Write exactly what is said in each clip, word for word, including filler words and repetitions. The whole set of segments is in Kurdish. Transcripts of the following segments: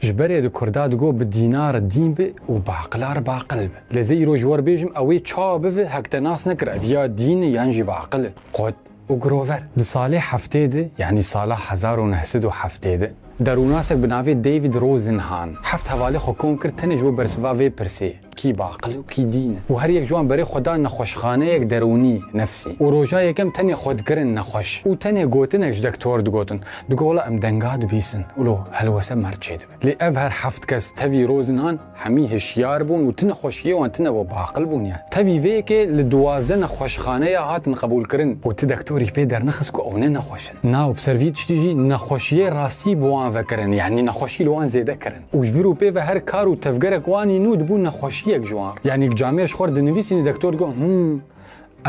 Ji berê di Kurda digo bi dîna re dîn bi û bi aqila re baqil bi. Lê zê îro ji we re bêjim, ew ê çawa bivi, hek te nas nekir, ev ya dîn e yan jî baqil e. Kot û girover. Di salê heftê de, yanî sala hezar û neh sed û heftê de, derûnasek bi navê David Rosenhan heft hevalê xwe kom kir tenê ji bo bersiva vê pirsê, kî baqil û kî dîn e. Û her yek ji wan berê xwe da nexweşxaneyek derûnî, nefsî. Û roja yekem tenê xwe dikirin nexweş. Û tenê gotinek ji dektor digotin. Digo, wela em denga dibîsin. Wilo helwese mer çêdibe. Lê ev her heft kes tevî Rosenhan hemî hişyar bûn û ti nexweşiyê wan tine bo baqil bûn yani. Tevî vê yekê li duwazdeh nexweşxaneya hatin qebûlkirin û ti dektorî pê dernexist ku ew ne nexweş in. Na û bi ser vî tiştî jî nexweşiyê rastî bi wan vekirin, yanî nexweşî li wan zêde kirin. Û ji vir û pê ve her kar û tevgerek wanî nû dibû nexweşiyek ji wan re. Yanî camêr ji xwe re dinivîsîne, dektor digo, hmm,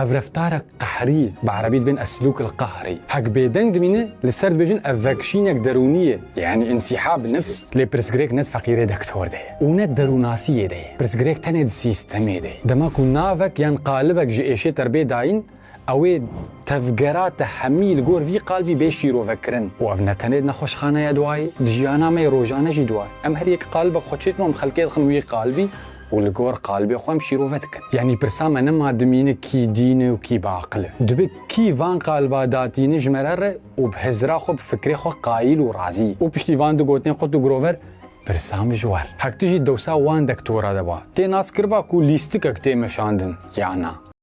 ev reftarek qehrî, bi erebî dibên eslûk el qehrî. Hek bêdeng dimîne, li ser dibêjin ev vekişînek derûnî ye, yanî însîhab nefsî. Lê pirsgirêk ne di feqîrê dektor de ye û ne di derûnasiyê de ye. Pirsgirêk tenê di sîstemê de ye. Dema ku navek yan qalibek ji êşê te re bê dayîn, ew ê tevgera te hemî li gor vî qalbî bê şîrovekirin. Û ev ne tenê di nexweşxaneya di wayê, di jiyana me yê rojane jî di wayê. Em her yek qalibek xwe çêdikin, em xelkê dixin wî qalbî û li gor qalbê xwe em şîrove dikin. Yanî pirsa me nema dimîne kî dîn e û kî baqil e. Dibe kî van qaliba datîne ji me re re û bi hizra xwe, bi fikrê xwe qayîl û razî. Û piştî van du gotinên qut û girover, pirsa min ji we re. Hek tu jî dewsa wan dektora de ba, tê nas kiriba ku lîstikek tê meşandin ya na?